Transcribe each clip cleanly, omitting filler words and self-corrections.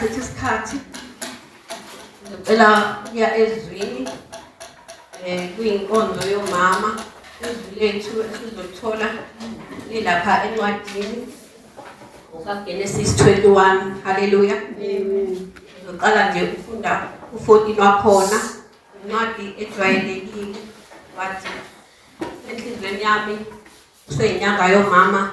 Singachithi isikhathi. Ngicela ukuya ezwini kuyinkonzo yomama. Izwi lethu esizolithola lilapha encwadini okaGenesis 21. Haleluya. Amen. Ngizoqala nje ukufunda u-14 wakhona. Incwadi ejwayelekile wathi enhliziyweni yami kuseyinyanga yomama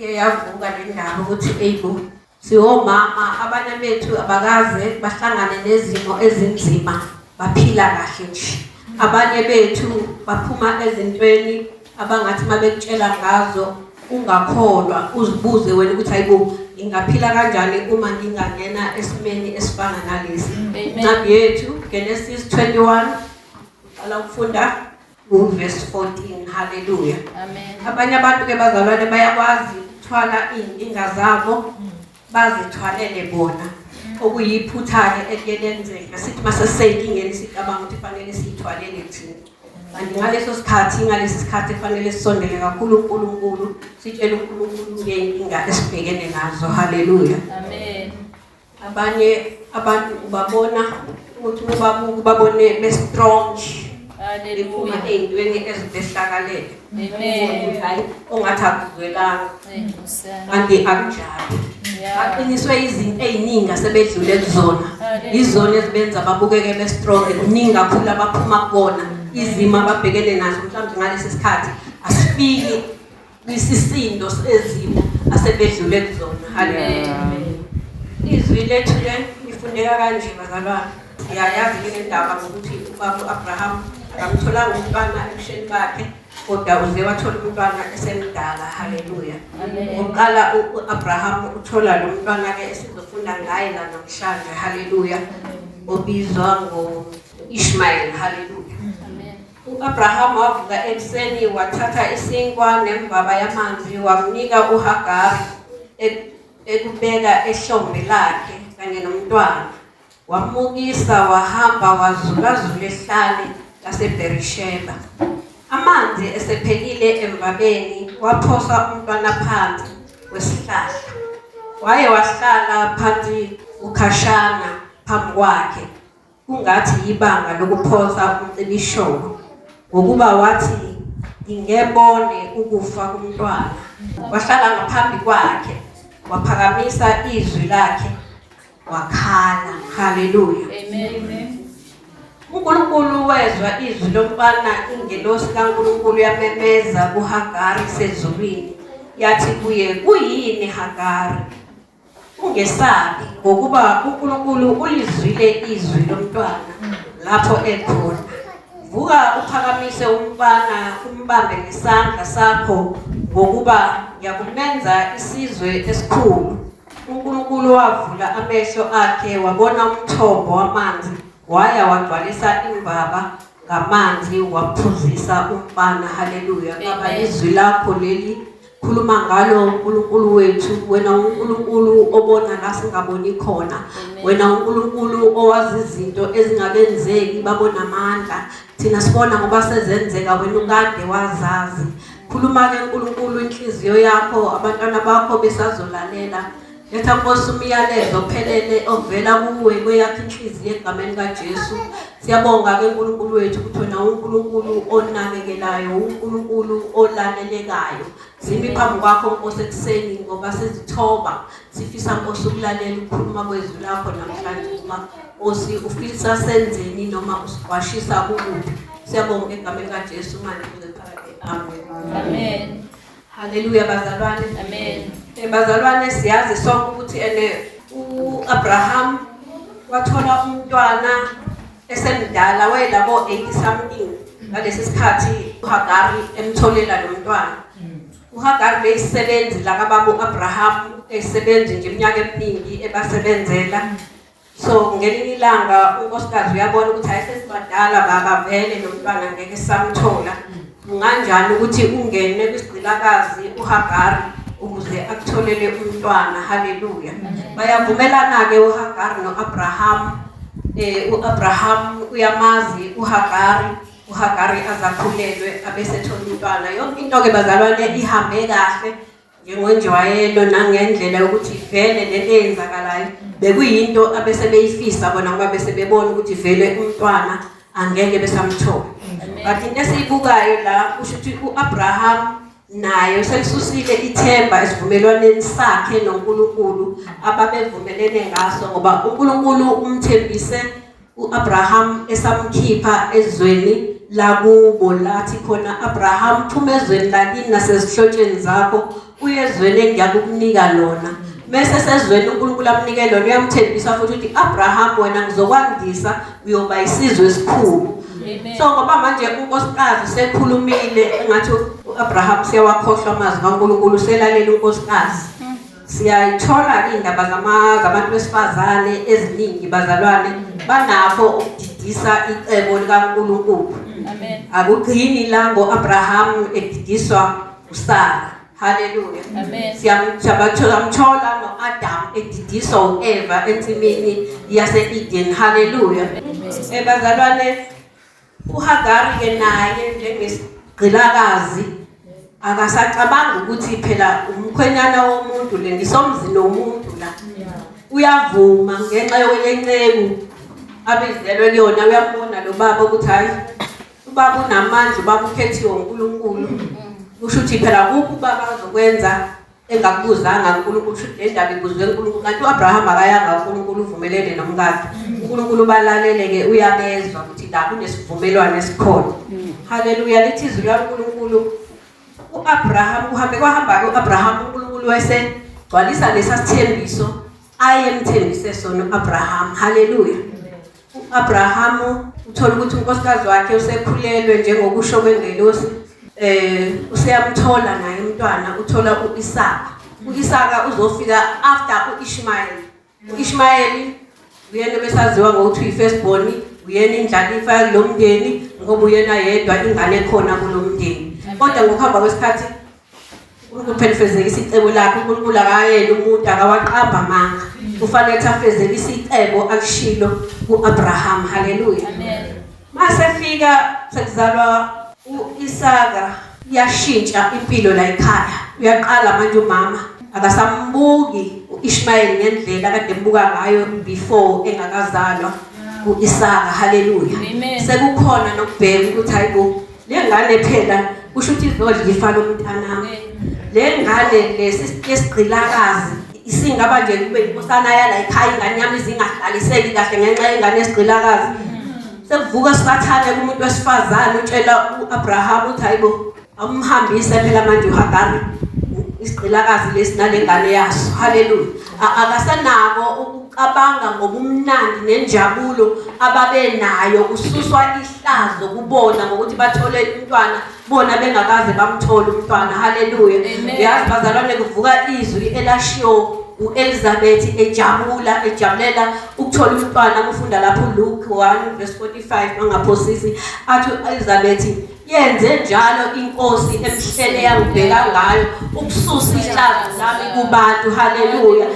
iye yavuka le ndaba ukuthi eyibo siwomama abanye bethu abakaze bahlangane nezimo ezinzima baphila kahle nje abanye bethu baphuma ezintweni abangathi uma bekutshela ngazo ungakholwa uzibuze wena ukuthi hayibo ngingaphila kanjani uma ngingangena esimeni esifana nalesi. Incwadi yethu Genesis 21 uqala ukufunda uverse 14. Haleluya. Amen. Abanye abantu ke bazalwane bayakwazi ukuthwala izinkinga zabo bazithwalele bona okuyiphutha-ke eliye lenzeka sithi uma sesiseyinkingeni sicabanga ukuthi fanele siyithwalele thina kanti ngaleso sikhathi ngalesi sikhathi kufanele sisondele kakhulu uNkulunkulu sitshele uNkulunkulu ngey'nkinga esibhekene nazo. Haleluya. Amen. Abanye abantu ubabona ukuthi ubabuka ubabone be-strong bephuma ey'ntweni ezibehlakalele. Amen. Hayi ongathi akuzwelanga. Kanti akunjalo. Baqiniswe izinto ey'ningi asebedlule kuzona. Izona ezibenza babukeke be-strong kuningi kakhulu abaphuma kukona. Izimo ababhekene nazo mhlawumbe ngalesi sikhathi asifiki kwisisindo sezimo asebedlule kuzona. Haleluya. Izwi lethu le lifundeka kanje bazalwane. Siyayazi ke le ndaba ngokuthi ubaba u-Abraham akamtholanga umntwana ebusheni bakhe kodwa uze wathola umntwana esemdala. Haleluya. Ngokuqala u-Abraham uthola lo mntwana ke esizofunda ngaye la namhlanje. Haleluya. Obizwa ngo-Ishmael. Haleluya. U-Abrahama wavuka ekuseni wathatha isinkwa nembaba yamanzi wamnika uHagari ekubeka ehlombe lakhe kanye nomntwana. Wamukisa wahamba wazulazula ehlane laseBherisheba. Amanzi esephelile emvabeni waphosa umntwana phansi kwesihlahla. Waye wahlala phansi ukhashana phambi kwakhe. Kungathi yibanga lokuphonsa umcibisholo, ngokuba wathi, Ngingebone ukufa kumntwana. Wahlala ngaphambi kwakhe, waphakamisa izwi lakhe, wakhala. Haleluya. Amen. UNkulunkulu wezwa izwi lomfana, ingelosi kaNkulunkulu yamemeza kuHagari sezulwini, yathi kuye, Kuyini Hagari? Ungesabi, ngokuba uNkulunkulu ulizwile izwi lomntwana lapho ekhona. Vuka uphakamise umfana umbambe ngesandla sakho, ngokuba ngiyakumenza isizwe esikhulu. UNkulunkulu wavula amehlo akhe wabona umthombo wamanzi, waya wagcwalisa imbaba ngamanzi waphuzisa umfana. Haleluya. Baba, izwi lakho leli Khuluma ngalo uNkulunkulu wethu, wena uNkulunkulu obona la singaboni khona, wena uNkulunkulu owazi izinto ezingakenzeki babona amandla. Thina sibona ngoba sezenzeka, wena ukade wazazi. Khuluma-ke uNkulunkulu inhliziyo yakho, abantwana bakho besazolalela. Letha Nkosi umyalezo ophelele ovela kuwe kweyakho inhliziyo egameni kaJesu. Siyabonga ke uNkulunkulu wethu ukuthi wena uNkulunkulu onakekelayo, uNkulunkulu olalelekayo. Simi phambi kwakho Nkosi ekuseni ngoba sizithoba, sifisa Nkosi ukulalela ukukhuluma kwezwi lakho namhlanje uma Nkosi ufisa senzeni noma usiqwashisa kukuphi. Siyabonga egameni kaJesu manje kuze phakade. Amen. Amen. Haleluya bazalwane. Amen. Bazalwane siyazi sonke ukuthi ene uAbraham wathola umntwana esemdala wayelabo 80 something ngalesi sikhathi uHagari emtholela lo mntwana. UHagari beyisebenzi la kababa uAbraham esebenzi nje iminyaka eminingi ebasebenzela. So ngelinye ilanga unkosikazi uyabona ukuthi hayi sesibadala baba vele lo mntwana ngeke samthola. Kunganjani ukuthi ungene kwisigqilakazi uHagari ukuze akutholele umntwana. Haleluya. Bayavumelana-ke uHagari no-Abraham. U-Abraham uyamazi uHagari, uHagari azakhulelwe abesethola umntwana. Yonke into-ke bazalwane ihambe kahle. Njengonjwayelo nangendlela yokuthi vele lento eyenzakalayo bekuyinto abese beyifisa bona ngoba bese bebona ukuthi vele umntwana angeke besamthola. But into esiyibukayo la kusho ukuthi uAbraham naye uselisusile ithemba esivumelwaneni sakhe noNkulunkulu ababevumelene ngaso ngoba uNkulunkulu umthembise uAbraham esamkhipha ezweni lakubo lathi khona Abraham phuma ezweni lakini nasezihlotsheni zakho uye ezweni engiyakukunika lona mese sezweni uNkulunkulu amnike lona uyamthembisa futhi ukuthi Abraham wena ngizokwandisa uyoba isizwe esikhulu. So ngoba manje unkosikazi sekhulumile engathi uAbraham seyawakhohlwa amazwi kaNkulunkulu selalela unkosikazi. Siyayithola iy'ndaba zabantu besifazane eziningi bazalwane banakho ukudidisa icebo likaNkulunkulu. Akugcini la ngo-Abraham edidiswa uSara. Haleluya. Siyamthola no-Adam edidiswa u-Eva ensimini yase-Eden. Haleluya. Bazalwane uHagari ke naye njengesigqilakazi akasacabanga ukuthi phela umkhwenyana womuntu le ngisomzini womuntu la uyavuma ngenxa yokulenceku abizelwe kuyona uyambona lo baba ukuthi hayi ubaba unamandla ubaba ukhethiwe uNkulunkulu kusho ukuthi phela kukho ubaba azokwenza engakubuzanga uNkulunkulu shuthi le ndaba ibuzwe uNkulunkulu kanti uAbraham akayanga uNkulunkulu uvumelene nomkakhe uNkulunkulu ubalalele-ke uyabezwa ukuthi la kunesivumelwano esikhona. Haleluya lithi izwi likaNkulunkulu uAbraham kuhambe kwahamba-ke uAbraham uNkulunkulu wayesegcwalisa lesa sithembiso ayemthembise sona uAbraham. Haleluya. U-Abrahamu uthola ukuthi unkosikazi wakhe usekhulelwe njengokusho kwengelosi useyamthola naye umntwana uthola u-Isaka. U-Isaka uzofika after u-Ishmayeli. U-Ishmayeli uyena obesaziwa ngokuthi uyi-first born, uyena indlalifa yakulo mndeni ngoba uyena yedwa ingane ekhona kulo mndeni. Kodwa ngokuhamba kwesikhathi uNkulunkulu phela ufezekisa icebo lakhe uNkulunkulu akayena umuntu akawaqamba amanga kufanele ukuthi afezekise icebo akushilo ku-Abraham haleluya masefika sekuzalwa u-Isaka iyashintsha impilo la ekhaya uyaqala manje umama akasambuki u-Ishmayeli ngendlela akade embuka ngayo before engakazalwa u-Isaka haleluya sekukhona nokubheka ukuthi hayibo Le ngane phela kusho ukuthi izodla ifa lomntanami. Le ngane lesi esigqilakazi isingaba nje kube inkosana yala ekhaya ingane yami izingahlaliseki kahle ngenxa yengane esigqilakazi. Sekuvuka sathane kumuntu wesifazane utshela uAbraham uthi hayibo amhambise phela manje uHagari isigqilakazi lesi nalengane yaso. Haleluya. Akasanako ukucabanga ngobumnandi nenjabulo ababenayo kususwa ihlazo kubona ngokuthi bathole umntwana bona bengakaze bamthole umntwana haleluya yazi bazalwane kuvuka izwi elashiwo uElizabeth ejabula ejabulela ukuthola umntwana kufunda lapho Luke 1 verse 45 mangaphosisi athi uElizabeth yenze njalo inkosi emhlele yangibheka ngayo ukususa ihlazo lami kubantu haleluya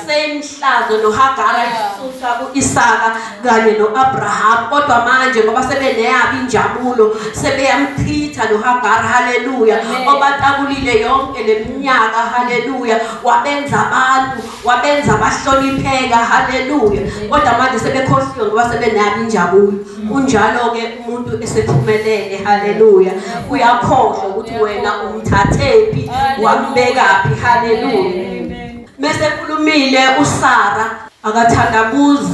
same hlazo noHagara isusa kuIsaka kanye noAbraham kodwa manje ngoba sebeneyabo injabulo sebeyamchitha noHagara haleluya obatakulile yonke leminyaka haleluya wabenza abantu wabenza bahlonipheka haleluya kodwa manje sebekhohliwe ngoba sebeneyabo injabulo Kunjalo-ke umuntu esephumelele, haleluya, uyakhohlwa ukuthi wena umthathephi wambekaphi, haleluya. Mese khulumile uSara akathandabuzi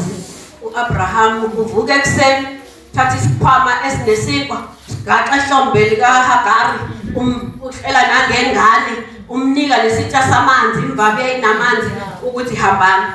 uAbraham uvuka ekuseni thatha isikhwama esinesinkwa sigaxa ehlombe likaHagari uhlela nangengane umnika lesitsha samanzi imvabe yayinamanzi ukuthi hambani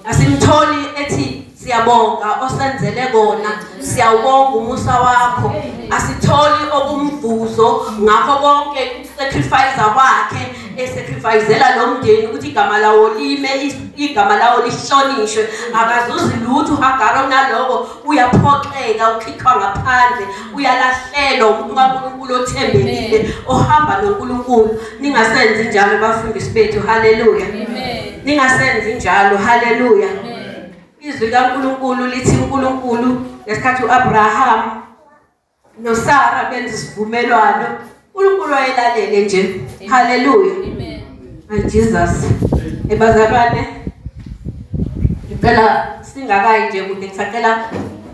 asimtholi ethi Siyabonga osenzele kona, siyawubonga umusa wakho. Asitholi okumvuzo ngakho konke ukusacrifice kwakhe esacrificela lo mndeni ukuthi igama lawo lime igama lawo lihlonishwe. Akazuzi lutho uHagara unaloko uyaphoxeka ukhikhwa ngaphandle uyalahlelwa umuntu kaNkulunkulu othembekile ohamba noNkulunkulu. Ningasenzi njalo bafundisi bethu, haleluya. Ningasenzi njalo, haleluya. Izwi likaNkulunkulu lithi uNkulunkulu ngesikhathi uAbraham noSara benza isivumelwano, uNkulunkulu wayelalele nje. Haleluya. Amen. My Jesus. Ebazalwane ngicela singakayi nje kude ngisacela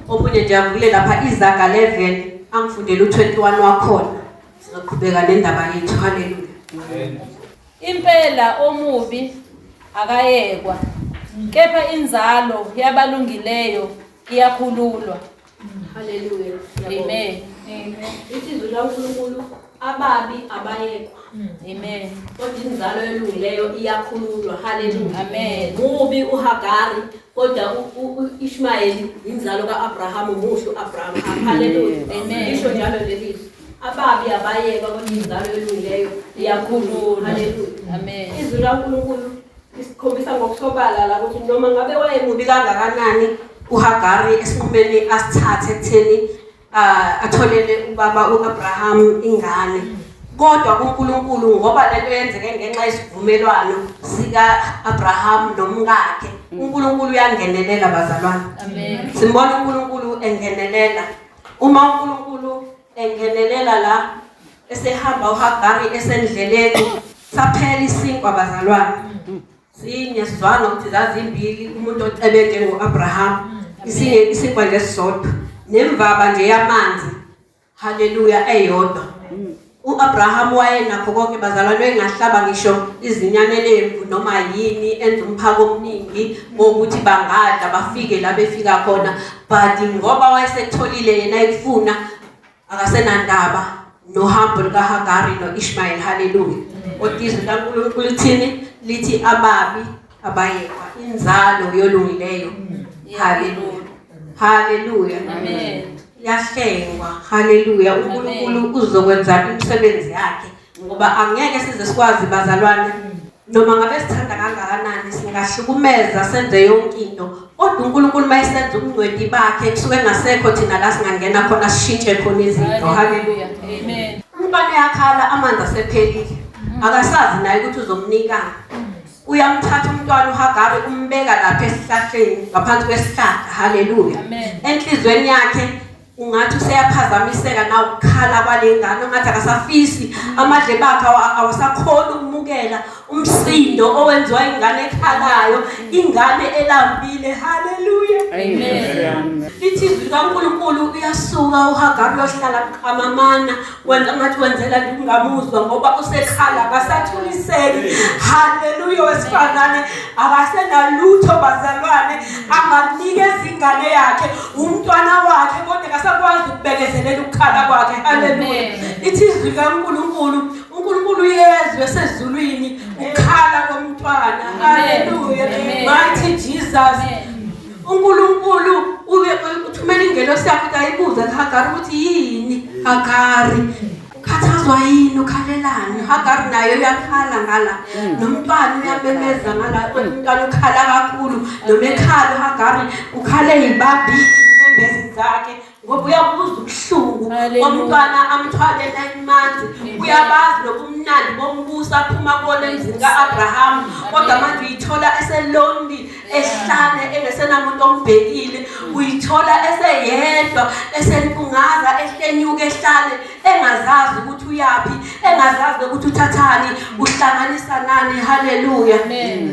omunye nje avule lapha izaga 11 angifundele u21 wakhona. Sizoqhubeka nendaba yethu. Haleluya. Impela omubi akayekwa, kepha inzalo yabalungileyo iyakhululwa. Haleluya. Amen. Ithi izwi likaNkulunkulu ababi abayekwa. Amen. Kodwa inzalo elungileyo iyakhululwa. Haleluya. Amen. Mubi uHagari kodwa uIshmayeli inzalo kaAbraham, muhle uAbraham. Haleluya. Amen. Isho njalo leli zwi. Ababi abayekwa kodwa inzalo elungileyo iyakhululwa. Haleluya. Amen. Izwi likaNkulunkulu lisikhombisa ngokusobala la ukuthi noma ngabe wayemubi kangakanani uHagari esinqumeni asithathe ekutheni atholele ubaba uAbraham ingane, kodwa kuNkulunkulu ngoba lento yenzeke ngenxa yesivumelwano sika-Abraham nomkakhe, uNkulunkulu uyangenelela bazalwane. Amen. Simbona uNkulunkulu engenelela. Uma uNkulunkulu engenelela la esehamba uHagari esendleleni, saphela isinkwa bazalwane. Sinye sizwana ukuthi zazimbili umuntu ocebe njengo-Abraham, isinye isinkwa nje sisodwa nemvaba nje yamanzi, haleluya, eyodwa. U-Abraham wayenakho konke bazalwane, wayengahlaba ngisho izinyane lemvu noma yini, enza umphako omningi wokuthi bangadla bafike la befika khona, but ngoba wayesetholile yena ekufuna, akasenandaba nohambo lukaHagari no-Ishmael. Haleluya. Kodwa izwi likaNkulunkulu lithini? Lithi ababi abayekwa, inzalo yolungileyo. Haleluya. Haleluya. Amen. Yahlengwa. Haleluya. uNkulunkulu uzokwenza imisebenzi yakhe, ngoba angeke size sikwazi bazalwane, noma ngabe sithanda kangakanani singahlukumeza senze yonke into, kodwa uNkulunkulu mayesenza ubungcweti bakhe kusuke ngasekho thina la singangena khona sishintshe khona izinto. Haleluya. Amen. Umntwana uyakhala, amanzi asephelile, akasazi naye ukuthi uzomnikani. Uyamthatha umntwana uHagari umbeka lapha esihlahleni ngaphansi kwesihlahla. Haleluya. Amen. Enhlizweni yakhe ungathi useyaphazamiseka na ukukhala kwale ngane, ungathi akasafisi, amadlebe akhe awasakhoni ukumukela umsindo owenziwa ingane ekhalayo, ingane elambile. Haleluya. Amen. Lithi izwi likaNkulunkulu uyasuka uHagari uyohlala buqamamana, wenza ngathi wenzela nje ukungamuzwa ngoba usekhala akasathuliseki. Haleluya. Wesifazane akasenalutho bazalwane anganikeza ingane yakhe, umntwana wakhe, kodwa akasakwazi ukubekezelela ukukhala kwakhe. Haleluya. Lithi izwi likaNkulunkulu uNkulunkulu uyezwe esezulwini ukukhala komntwana. Haleluya. Mighty Jesus. uNkulunkulu ube uthumela ingelosi yakhe ukuthi ayibuze kuHagari ukuthi yini Hagari, ukhathazwa yini, ukhalelani? Hagari naye uyakhala ngala, nomntwana uyamemeza ngala, umntwana ukhala kakhulu. Noma ekhala uHagari ukhale yibambile inyembezi zakhe, ngoba uyabuza ubuhlungu komntwana amthwale 9 months. Uyabazi nobumnandi bombuso aphuma kuwona emzini ka-Abraham, kodwa manje uyithola eselonely ehlane engesenamuntu ombhekile, uyithola eseyedwa esentungaza ehlenyuka ehlane, engazazi ukuthi uyaphi, engazazi nokuthi uthathani uhlanganisa nani. Haleluya.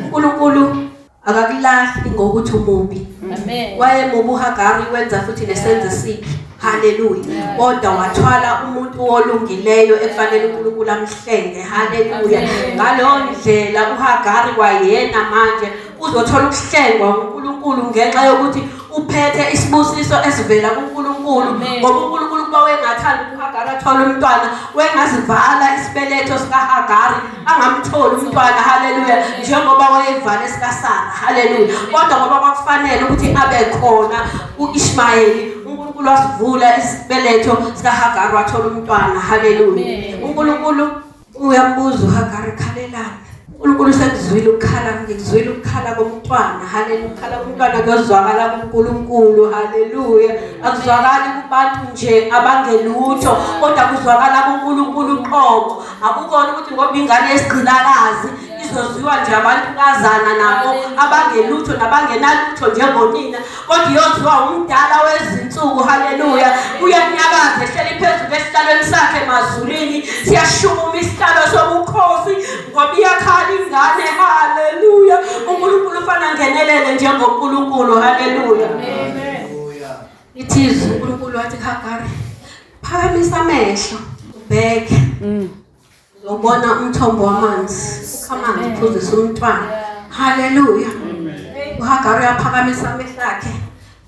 uNkulunkulu akakulahli ngokuthi umubi. Amen. Wayemubi uHagari, wenza futhi nesenzo esibi. Haleluya. Kodwa wathwala umuntu olungileyo ekufanele uNkulunkulu amhlenge. Haleluya. Ngaleyo ndlela uHagari kwayena manje uzothola ukuhlengwa uNkulunkulu ngenxa yokuthi uphethe isibusiso esivela kuNkulunkulu. Ngoba uNkulunkulu kuba wengathanda ukuthi uHagari athole umntwana, wengazivala isibeletho sikaHagari angamtholi umntwana. Haleluya. Njengoba wayevala esikaSara. Haleluya. Kodwa ngoba kwakufanele ukuthi abe khona uIshmayeli, uNkulunkulu wasivula isibeletho sikaHagari wathola umntwana. Haleluya. uNkulunkulu uyambuza uHagari, khalelani? uNkulunkulu sekuzwile ukukhala, ngikuzwile ukukhala komntwana. Haleluya. Ukukhala komntwana kuyozwakala kuNkulunkulu. Haleluya. Akuzwakali kubantu nje abangelutho, kodwa kuzwakala kuNkulunkulu uqobo. Akukona ukuthi ngoba ingane yesigqilakazi izoziwa nje abantukazana nabo abangelutho nabangenalutho njengonina, kodwa iyoziwa umdala wezinsuku. Haleluya! Uyanyakaza ehleli phezulu esihlalweni sakhe emazulwini, siyashukuma isihlalo sobukhosi ngoba iyakhala ingane. Haleluya! uNkulunkulu ufana ngenelele njengoNkulunkulu. Haleluya! Ithi izwi, uNkulunkulu wathi, "Hagari, phakamisa amehlo ubheke, uzobona umthombo wamanzi, ukha amanzi uphuzise umntwana." Haleluya! UHagari uyaphakamisa amehlo akhe,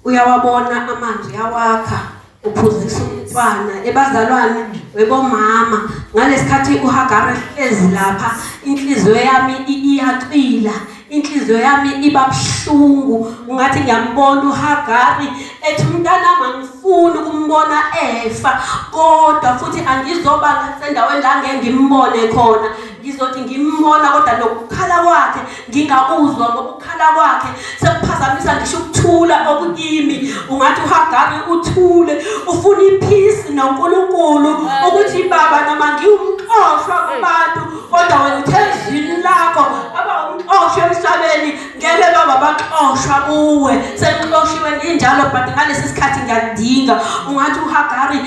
uyawabona amanzi, uyawakha, uphuzisa umntwana. Ebazalwane webomama, ngalesikhathi uHagari ehlezi lapha, inhliziyo yami iyacwila, inhliziyo yami iba buhlungu. Ungathi ngiyambona uHagari ethi, "Umntanami angifuni ukumbona efa, kodwa futhi angizoba ngasendaweni la ngeke ngimbone khona. Ngizothi ngimbona kodwa nokukhala kwakhe ngingakuzwa, ngoba ukukhala kwakhe sekuphazamisa ngisho ukuthula okukimi." Ungathi uHagari uthule, ufuna ipeace noNkulunkulu, ukuthi, "Baba, noma ngiwumxoshwa kubantu, kodwa wena uthe ezwini lakho abawumxoshwa emhlabeni ngeke baba baxoshwa kuwe. Sengixoshiwe nginjalo, but ngalesi sikhathi ngiyakudinga." Ungathi uHagari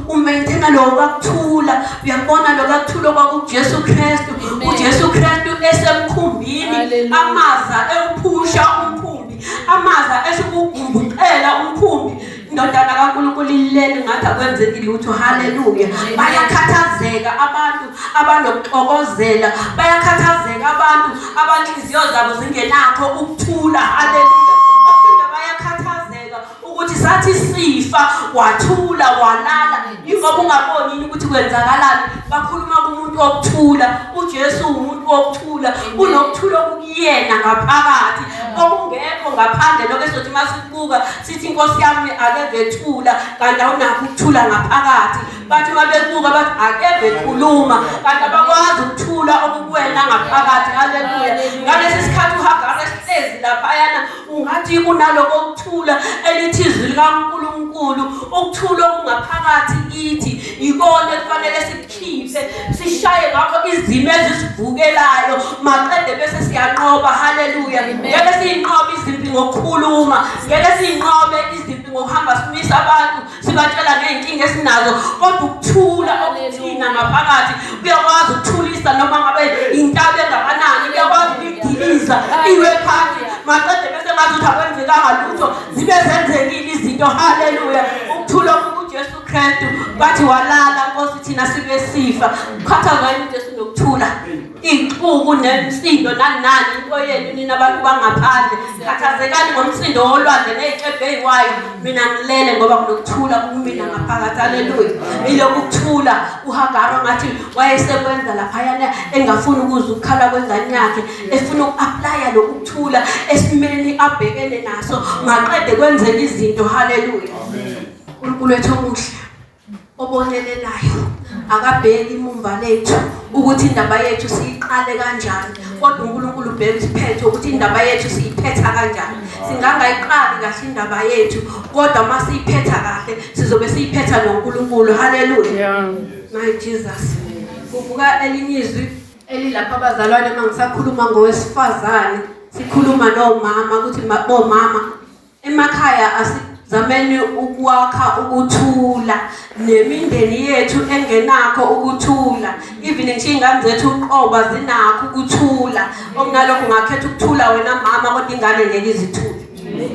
umaintaina lo kwakuthula. Uyakubona lo kwakuthula kwakuJesu Kristu, uJesu Kristu esemkhumbini, amaza ewuphusha umkhumbi, amaza esukugumbuqela umkhumbi, indodana kaNkulunkulu ilele ngathi akwenzeki lutho. Haleluya! Bayakhathazeka abantu abanokuxokozela, bayakhathazeka abantu abanhliziyo zabo zingenakho ukuthula. Haleluya! Baphinde bayakhathazeka ukuthi sathi sifa wathula walala, ingoba ungaboni yini ukuthi kwenzakalani. Bakhuluma kumuntu wokuthula. UJesu umuntu wokuthula, unokuthula okukuyena ngaphakathi okungekho ngaphandle. Lokho esizothi masikubuka sithi, "Inkosi yami akeve ethula," kanti awunakho ukuthula ngaphakathi. Bathi uma bebuka bathi, "Akeve khuluma," kanti abakwazi ukuthula okukuwena ngaphakathi. Haleluya! Ngalesi sikhathi uHagari esihlezi laphayana, ungathi kunaloko kuthula elithi izwi likaNkulunkulu, ukuthula okungaphakathi kithi ikona ekufanele sikukhiphe, sishaye ngakho izimo ezisivukelayo, maqede bese siyanqoba. Haleluya! Ngeke siyinqobe izimpi ngokukhuluma, ngeke siyinqobe izimpi ngokuhamba simisa abantu sibatshela ngey'nkinga esinazo, kodwa ukuthula okuthina ngaphakathi kuyakwazi ukuthulisa noma ngabe intaba engakanani, kuyakwazi ukuyidiliza iwe phansi, maqede bese ngathi ukuthi akwenzekanga lutho, zibe zenzekile izinto. Haleluya! Ukuthula okukuJesu Kristu. Bathi walala, Nkosi, thina sibe sifa. Khathazwa yini uJesu nokuthula? Iy'xuku nemsindo nani nani, into yenu nina abantu bangaphandle. Khathazekani ngomsindo wolwandle ney'kebhe ey'wayo, mina ngilele ngoba kunokuthula kumina ngaphakathi. Haleluya! Ilokhu kuthula uHagari ngathi wayesekwenza laphayana, engafuni ukuzwa ukukhala kwengane yakhe, efuna uku-applya lokhu kuthula esimeni abhekene naso, maqede kwenzeka izinto. Haleluya! uNkulunkulu wethu omuhle obonelelayo akabheki imumva lethu ukuthi indaba yethu siyiqale kanjani, kodwa uNkulunkulu ubheka isiphetho, ukuthi indaba yethu siyiphetha kanjani. Singangayiqali kahle indaba yethu, kodwa uma siyiphetha kahle sizobe siyiphetha noNkulunkulu. Haleluya! My Jesus! Kuvuka elinye izwi elilapha, abazalwane, uma ngisakhuluma ngowesifazane, sikhuluma nomama, ukuthi bomama emakhaya asizameni ukwakha ukuthula nemindeni yethu engenakho ukuthula. Even ngisho iy'ngane zethu uqoba zinakho ukuthula. Okunalokho ungakhetha ukuthula wena mama, kodwa ingane ngeke izithule,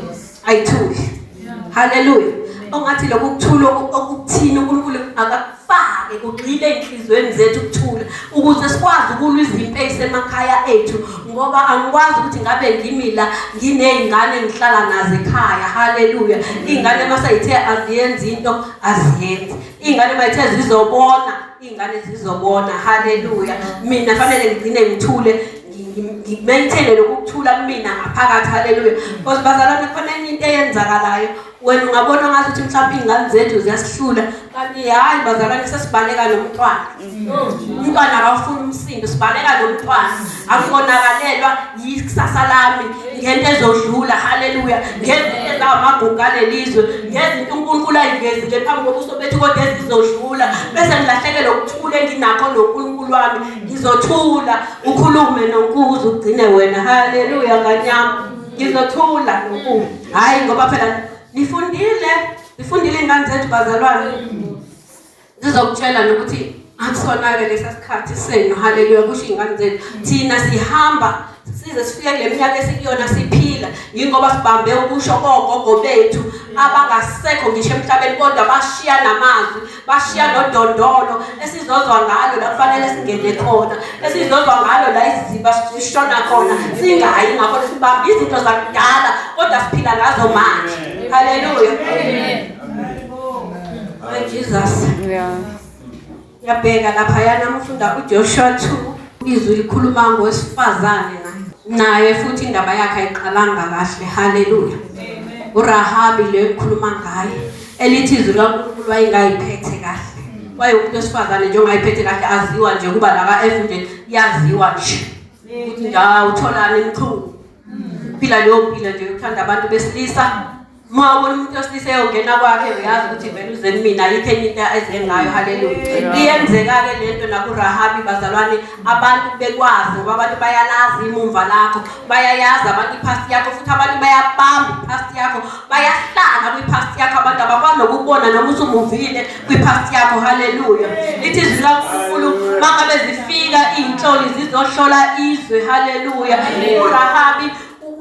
ayithuli. Haleluya! Ongathi lokhu kuthula okukuthina uNkulunkulu akakufake kugxile ey'nhliziyweni zethu ukuthula, ukuze sikwazi ukulwa izimpi ey'semakhaya ethu, ngoba angikwazi ukuthi ngabe ngimi la nginey'ngane ngihlala nazo ekhaya. Haleluya! Iy'ngane maseyithe aziyenzi into, aziyenzi. Iy'ngane mayithe zizobona, iy'ngane zizobona. Haleluya! Mina fanele ngigcine ngithule, ngimaintaine lokhu kuthula kumina ngaphakathi. Haleluya! Because bazalwane, khona enye into eyenzakalayo, wena ungabona ngathi ukuthi mhlawumbe iy'ngane zethu ziyasihlula, kanti hhayi bazalwane, sesibaleka nomntwana. Umntwana akawufuni umsindo, sibaleka nomntwana. Akukonakalelwa yikusasa lami ngento ezodlula. Haleluya! Ngezinto ezamagugu alelizwe, ngezinto uNkulunkulu ayivezile phambi kobuso bethu kodwa ezizodlula, bese ngilahlekelwe ukuthula enginakho noNkulunkulu wami. Ngizothula, ukhulume noNkuzi ugcine wena. Haleluya nganyama. Ngizothula noNkuzi. Hayi ngoba phela nifundile, nifundile ingane zethu bazalwane. Ngizokutshela nokuthi akusona-ke lesa sikhathi senu. Haleluya, kusho iy'ngane zethu. Thina sihamba size sifike kule minyaka esikuyona siphila, yingoba sibambe ukusho kogogo bethu abangasekho ngisho emhlabeni, kodwa bashiya namazwi, bashiya nodondolo esizozwa ngalo la kufanele singene khona, esizozwa ngalo la iziziba sishona khona, singayi ngakho. Sibambe izinto zakudala kodwa siphila ngazo manje. Haleluya. My Jesus. Yeah. Yabheka laphayana ufunda uJoshua 2, izwi likhuluma ngowesifazane naye futhi indaba yakhe ayiqalanga kahle. Haleluya. uRahabi lo ekhuluma ngaye, elithi izwi likaNkulunkulu wayengayiphethe kahle. Wayewumuntu wesifazane nje ongayiphethe kahle, aziwa nje kuba la ka-F nje yaziwa nje ukuthi nje utholani emchunu. Phila leyo mpilo nje yokuthanda abantu besilisa. Uma ubona umuntu wesilisa eyongena kwakhe uyazi ukuthi vele uze kumina, ayikho enye into eze ngayo. Haleluya. Iyenzeka-ke lento nakuRahabi bazalwane, abantu bekwazi ngoba abantu bayalazi imumva lakho, bayayazi abantu i-past yakho, futhi abantu bayabamba i-past yakho, bayahlala kwi-past yakho, abantu abakwazi nokukubona noma usumuvile kwi-past yakho. Haleluya. Lithi izwi likaNkulunkulu mangabe zifika iy'nhloli zizohlola izwe. Haleluya. uRahabi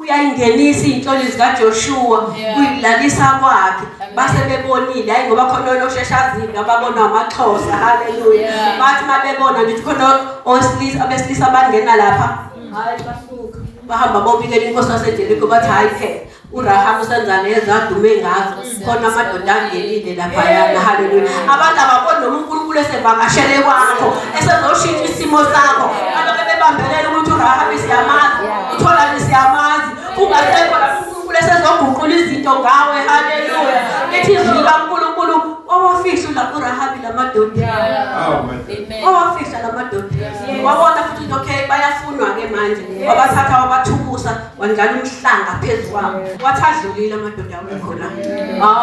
uyayingenisa iy'nhloli zikaJoshua kuyilalisa kwakhe, base bebonile. Hayi ngoba khona oshesha azinto ababona amaXhosa. Haleluya. Bathi mabebona nje khona owesilisa abesilisa bangena lapha, hayi basuka bahamba bobikela inkosi yaseJeriko, bathi hayi phela uRahabi usenza lezi adume ngazo, khona amadoda angenile laphayana. Haleluya. Abantu ababoni noma uNkulunkulu esevakashele kwakho, esezoshintsha isimo sakho, balokhu bebambelela ukuthi uRahabi siyamazi, utholani siyamazi, ungasekho lapho uNkulunkulu esezoguqula izinto ngawe. Haleluya. Lithi izwi likaNkulunkulu wawafihla uRahabi lamadoda, wawafihla lamadoda, wabona futhi okay bayafunwa-ke manje, wabathatha wabathukusa, wandlala umhlanga phezu kwabo, wathi adlulile amadoda awekho la.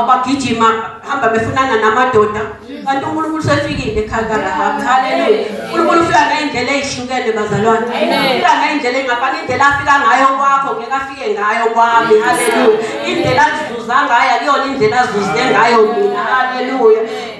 Bagijima hamba befunana namadoda, kanti uNkulunkulu sefikile ekhaya kaRahabi. Haleluya. uNkulunkulu ufika ngey'ndlela ey'hlukene bazalwane, ufika ngey'ndlela ey'ngafani. Indlela afika ngayo kwakho ngeke afike ngayo kwami. Haleluya. Indlela azuza ngayo akuyona indlela azuze ngayo mina. Haleluya.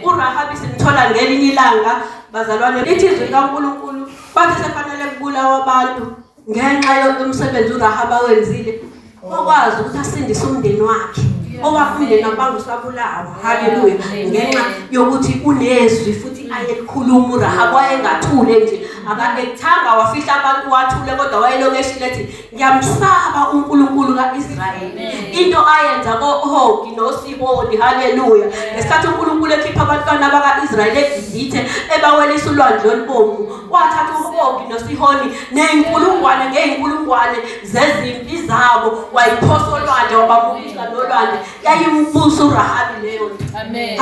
uRahabi simthola ngelinye ilanga bazalwane. Lithi izwi likaNkulunkulu bathi sefanele kubulawa abantu ngenxa yomsebenzi uRahabi awenzile, wakwazi ukuthi asindise umndeni wakhe, owakhe umndeni abangu usabulawa. Haleluya. Ngenxa yokuthi unezwi futhi ayelikhuluma uRahabi, wayengathule nje, aka-ekuthanga wafihla abantu wathule, kodwa wayelokhu eshilo ethi ngiyamsaba uNkulunkulu ka-Israyeli. Into ayenza ko-Hogi noSihoni. Haleluya. Ngesikhathi uNkulunkulu ekhipha abantwana baka-Israyeli eGibhithe ebawelisa ulwandle olubomvu, wathatha uHogi noSihoni ney'nkulungwane ngey'nkulungwane zezimpi zabo, wayiphosa olwandle, wabamukisa nolwandle. Yayimbusa uRahabi leyo nto.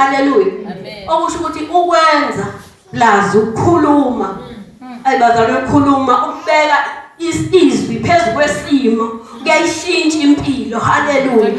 Haleluya. Okusho ukuthi ukwenza plus ukukhuluma, ayi bazalwane, ukukhuluma, ukubeka izwi phezu kwesimo kuyayishintsha impilo. Haleluya.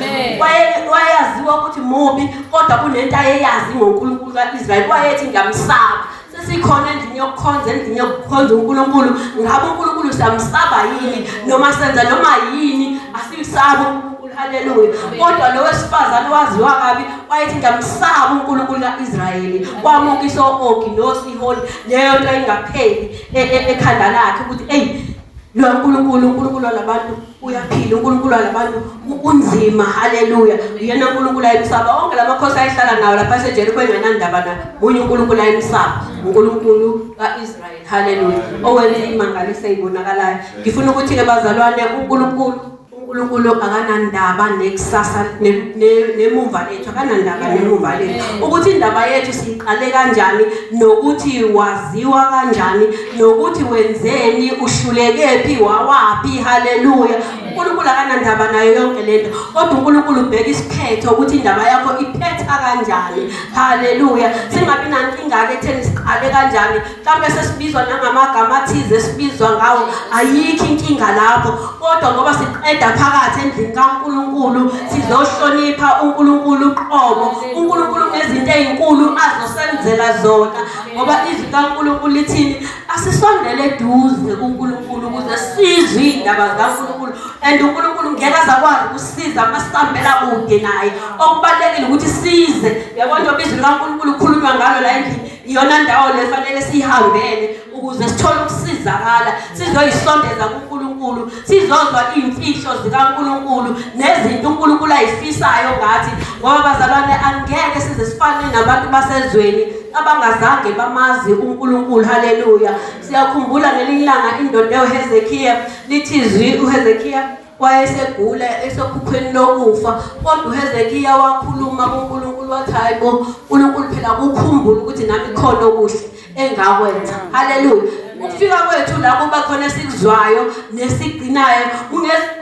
Wayaziwa ukuthi mubi, kodwa kunento ayeyazi ngoNkulunkulu kaIsrayeli, wayethi ngiyamsaba. Sesikhona endlini yokukhonza, endlini yokukhonza uNkulunkulu, ngabe uNkulunkulu siyamsaba yini noma senza noma yini? Asimsabi uNkulunkulu. Haleluya. Kodwa lo wesifazane waziwa kabi wayethi ngiyamsaba uNkulunkulu kaIsrayeli, wamukisa o-Ogi noSihoni. Leyo nto ingapheli ekhanda lakhe ukuthi eyi lo uNkulunkulu, uNkulunkulu walabantu uyaphila, uNkulunkulu walabantu unzima. Haleluya. Uyena uNkulunkulu ayemsaba. Onke lamakhosi ayehlala nawo lapha eseJeriko engenandaba na munye uNkulunkulu ayemsaba, uNkulunkulu kaIsrayeli. Haleluya. Owenza imangaliso eyibonakalayo. Ngifuna ukuthi-ke bazalwane, uNkulunkulu akanandaba nekusasa nemumva lethu, akanandaba nemumva lethu, ukuthi indaba yethu siyiqale kanjani, nokuthi waziwa kanjani, nokuthi wenzeni, uhlulekephi, wawaphi. Haleluya. uNkulunkulu akanandaba nayo yonke lento, kodwa uNkulunkulu ubheka isiphetho ukuthi indaba yakho iphetha kanjani. Haleluya. Singabi nankinga-ke ekutheni siqale kanjani, mhlawumbe sesibizwa nangamagama athize esibizwa ngawo, ayikho inkinga lapho, kodwa ngoba siqeda phakathi endlini kaNkulunkulu sizohlonipha uNkulunkulu uqobo. uNkulunkulu unezinto ezinkulu azosenzela zona, ngoba izwi kaNkulunkulu lithini? Asisondele eduze kuNkulunkulu ukuze sizwe iy'ndaba zikaNkulunkulu, and uNkulunkulu ngeke azakwazi ukusiza uma sihambela kude naye. Okubalulekile ukuthi size, yabo, njengoba izwi likaNkulunkulu kukhulunywa ngalo la endlini, iyona ndawo le fanele siyihambele ukuze sithole ukusizakala, sizoyisondeza kuNkulunkulu, sizozwa iy'mfihlo zikaNkulunkulu nezinto uNkulunkulu ayifisayo ngathi, ngoba bazalwane angeke size sifane nabantu basezweni abangazange bamazi uNkulunkulu. Haleluya. Siyakhumbula ngelinye ilanga indoda yoHezekiya, lithi izwi uHezekiya wayesegula esokhukhweni lokufa, kodwa uHezekiya wakhuluma kuNkulunkulu wathi, hayi bo uNkulunkulu, phela kukhumbula ukuthi nami khona okuhle engakwenza. Haleluya. Ukufika kwethu la kuba khona esikuzwayo nesigcinayo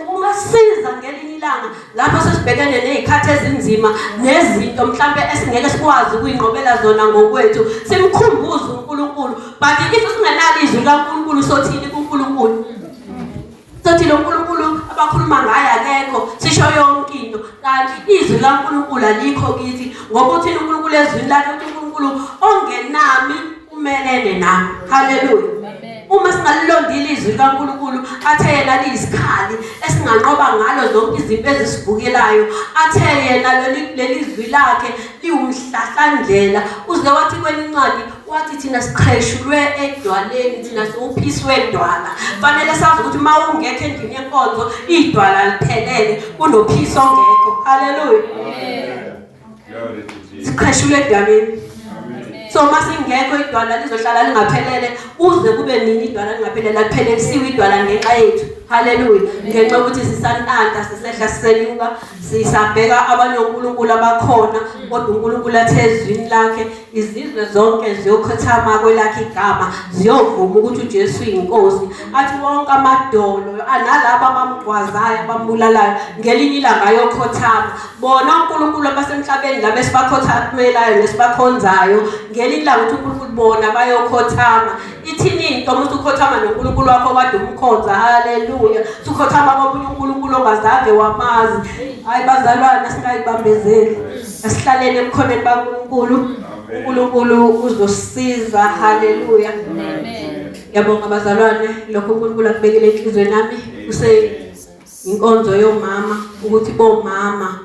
kungasiza ngelinye ilanga lapho sesibhekene nezikhathi ezinzima nezinto mhlambe esingeke sikwazi ukuyinqobela zona ngokwethu, simkhumbuze uNkulunkulu. But if singenalo izwi likaNkulunkulu, sothini kuNkulunkulu? Sothi lo nkulunkulu abakhuluma ngaye akekho, sisho yonke into, kanti izwi likaNkulunkulu alikho kithi, ngoba uthini uNkulunkulu ezwini lakhe? Uthi uNkulunkulu, ongenami umelene nami. Haleluya. Uma singalilondile izwi likaNkulunkulu athe yena liyisikhali esinganqoba ngalo zonke izimpi ezisivukelayo, athe yena leli zwi lakhe liwumhlahlandlela, uze wathi kwenye incwadi wathi thina siqheshulwe edwaleni, thina siwuphiswe edwala. Fanele sazi ukuthi uma ungekho endlini yenkonzo idwala liphelele, kunophisi ongekho. Haleluya. Siqheshulwe edwaleni. So uma singekho idwala lizohlala lingaphelele kuze kube nini? Idwala lingaphelele, aliphelelisiwe idwala ngenxa yethu. Haleluya. Ngenxa yokuthi sisantanta, sisehla, sisenyuka, sisabheka abanye onkulunkulu abakhona, kodwa uNkulunkulu athe ezwini lakhe izizwe zonke ziyokhothama kwelakhe igama, ziyovuma ukuthi uJesu uyinkosi. Athi wonke amadolo analabo abamgwazayo, abambulalayo, ngelinye ilanga ayokhothama. Bona uNkulunkulu abasemhlabeni laba esibakhothamelayo nesibakhonzayo, ngelinye ilanga uthi uNkulunkulu bona bayokhothama. Ithini into uma usukhothama noNkulunkulu wakho kade umkhonza? Haleluya. Usukhothama komunye uNkulunkulu ongazange wamazi. Hayi bazalwane, singayibambezeli, asihlaleni ebukhoneni baNkulunkulu, uNkulunkulu uzosisiza. Haleluya. Ngiyabonga bazalwane, lokho uNkulunkulu akubekele enhliziyweni nami kuse inkonzo yomama, ukuthi bomama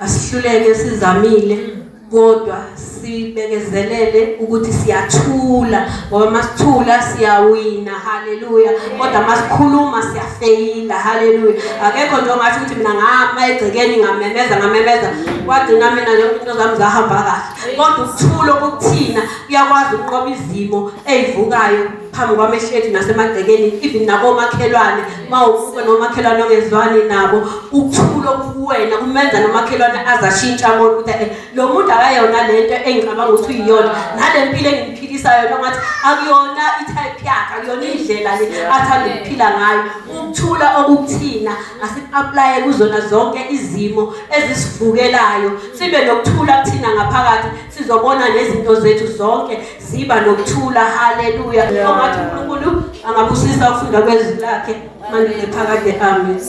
asihluleke sizamile, kodwa sibekezelele ukuthi siyathula, ngoba masithula siyawina. Haleluya. Kodwa masikhuluma siyafeyila. Haleluya. Akekho nje ongasho ukuthi mina ngama egcekeni ngamemeza ngamemeza kwagcina mina yonke into zami zahamba kahle, kodwa ukuthula okukuthina kuyakwazi ukunqoba izimo ezivukayo phambi kwamehlo ethu nasemagcekeni, even nakomakhelwane. Uma ubuka nomakhelwane ongezwani nabo, ukuthula okukuwena kumenza nomakhelwane azashintsha abone ukuthi lo muntu akayona lento engicabanga ukuthi uyiyona, nale mpilo engimphilisayo yona ngathi akuyona i-type yakhe, akuyona indlela le athanda ukuphila ngayo. Ukuthula okukuthina asiku-aplaye kuzona zonke izimo ezisivukelayo, sibe nokuthula kuthina ngaphakathi, sizobona nezinto zethu zonke ziba nokuthula. Haleluya. Ongathi uNkulunkulu angabusisa ukufunda kwezwi lakhe manje phakade. Amen.